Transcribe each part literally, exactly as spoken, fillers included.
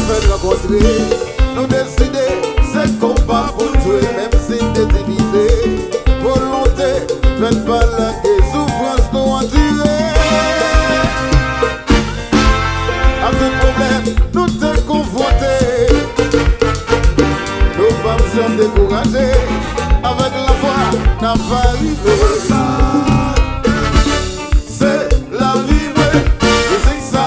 fè n rankontre. Nou deside, se konba pou n jwe, menm si n te divize. Volonte fèt pa lage, soufrans nou andire. Ak tout pwoblèm nou te konfwonte, nou p ap janm dekouraje. Avèk lafwa, n ap arive. Se lavi mwen, mizik sa.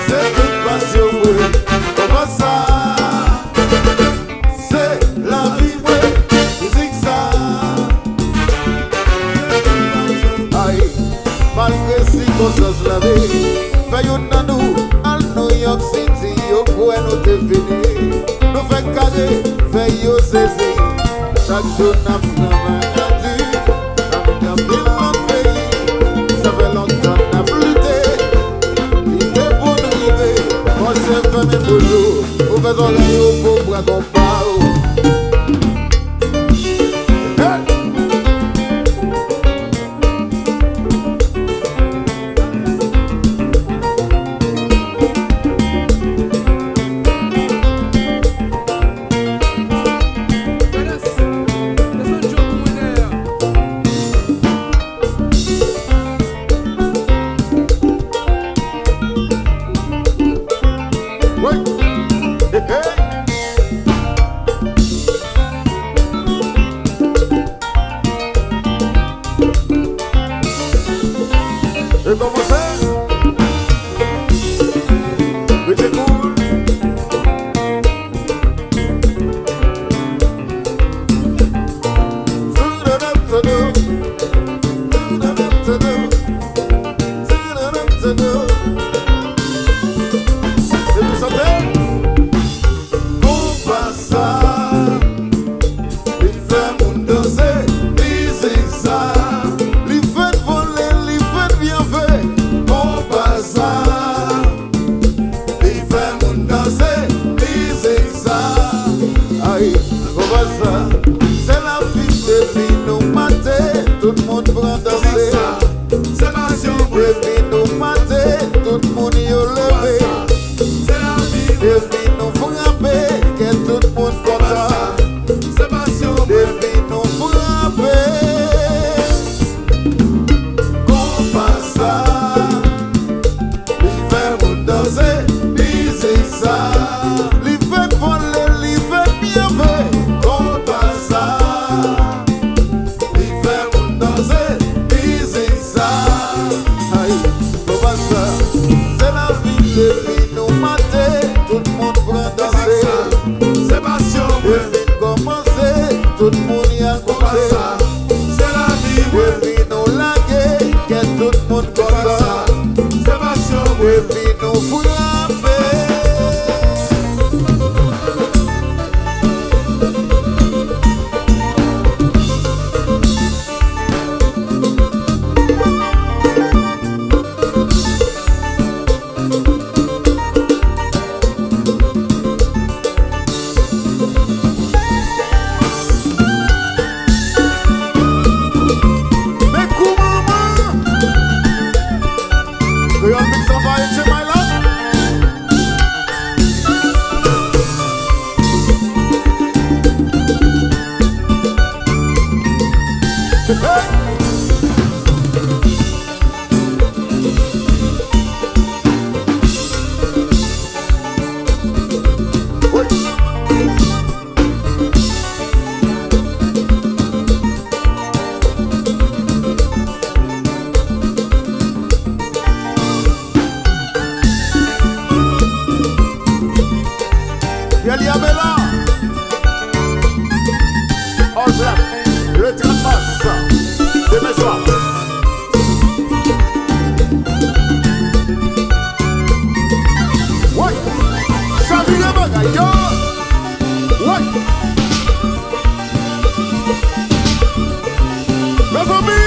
Se tout pasyon mwen, konpa sa. Se lavi mwen, mizik sa. Ay, malgre sikonstans lavi, fè youn nan nou al New York City, yo kwè nou te fini. Nou fè kare, fè yo sezi. Chak jou n ap nan maladi, n ap nan anpil lòt peyi. Sa fè lontan n ap lite, lite pou n rive. Monchè, fèmen bouch ou, ouvè zòrèy ou pou w pran konpa ou. Hey! Wi. Hey, hey. E kòman fè? Rete cool. Epi chante. Konpa sa, li fè moun danse. Mizik sa, li fè n vole, li fè n byen fè. Konpa sa, li fè moun danse. Mizik sa, ay, konpa sa, se lavi. Depi nou mate, tout moun pran danse. Se pasyon mwen. Depi nou mate, tout moun yo leve. Se lavi mwen. Depi nou frape, kè tout moun kontan. Se pasyon mwen. Depi nou frape, konpa sa, li fè moun danse. Mizik sa, li fè n vole, li fè n byen fè. Konpa sa, li fè moun danse. Mizik sa, ay, konpa sa, se lavi. Depi nou mate, tout moun pran danse. Se pasyon mwen. Depi n kòmanse, tout moun y al konte. Se lavi mwen. Depi nou lage, kè tout moun kontan. Se pasyon mwen. Depi nou frape. Men kouman, man? Kreyòl Mix Envahit J-May la. Hey! Yèli Abela. All Black, le trant mas, demen swa. Woy! Chavire bagay yo! Woy! Mezanmi!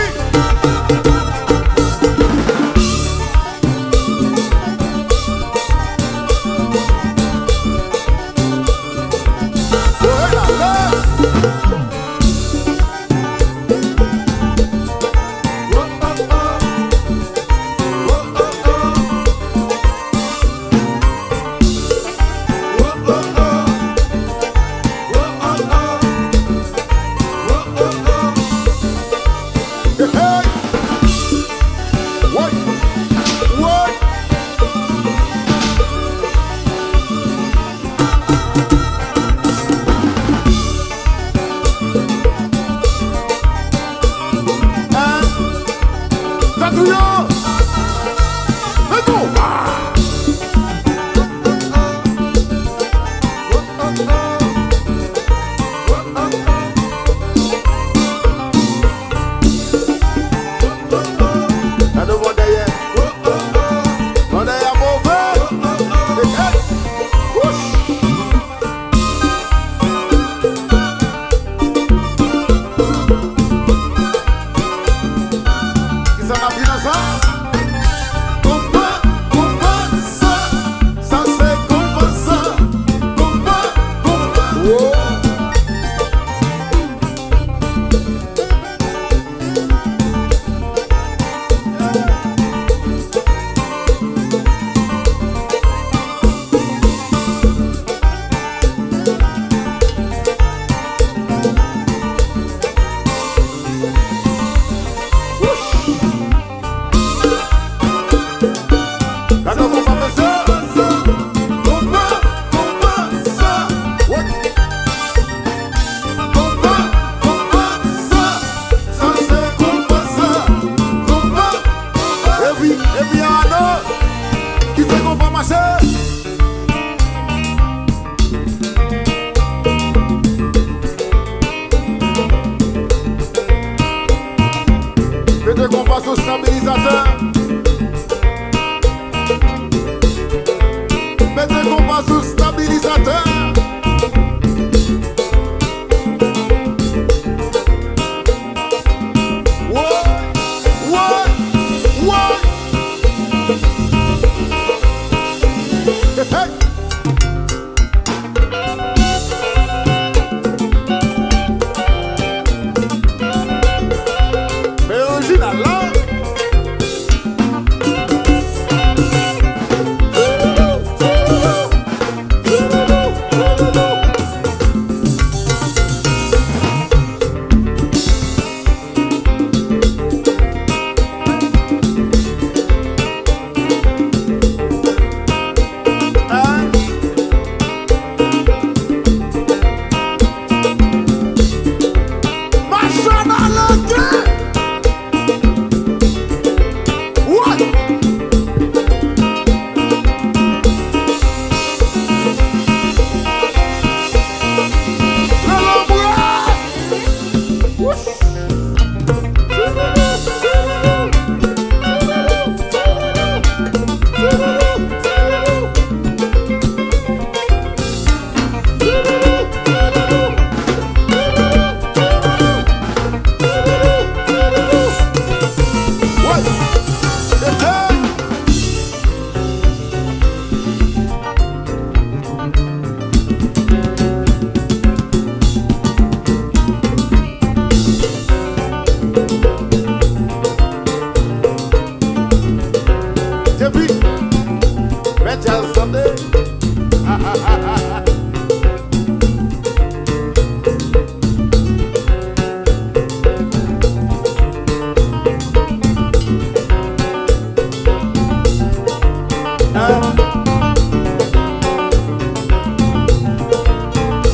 Djaz tande.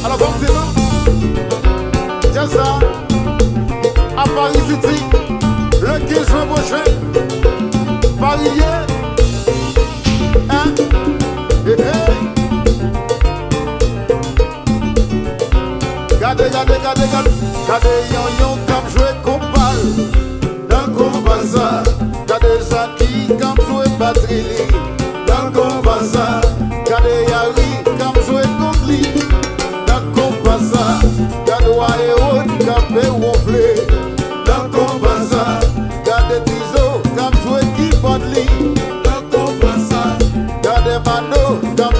Alò, bon, di nou, djaz sa a Paris City, le kenz jen pwochen. Paris ye, hein? Hey, hey. Gade, gade, gade, gade. Gade Yonyon k ap jwe konpa l nan konpa sa. Gade Zaki k ap jwe batri li nan konpa sa. Gade Yari k ap jwe kong li nan konpa sa. Gade Wa Ewon k ap wonfle nan konpa sa. Gade Tizo k ap jwe kibòd li nan konpa sa. Gade Mano k ap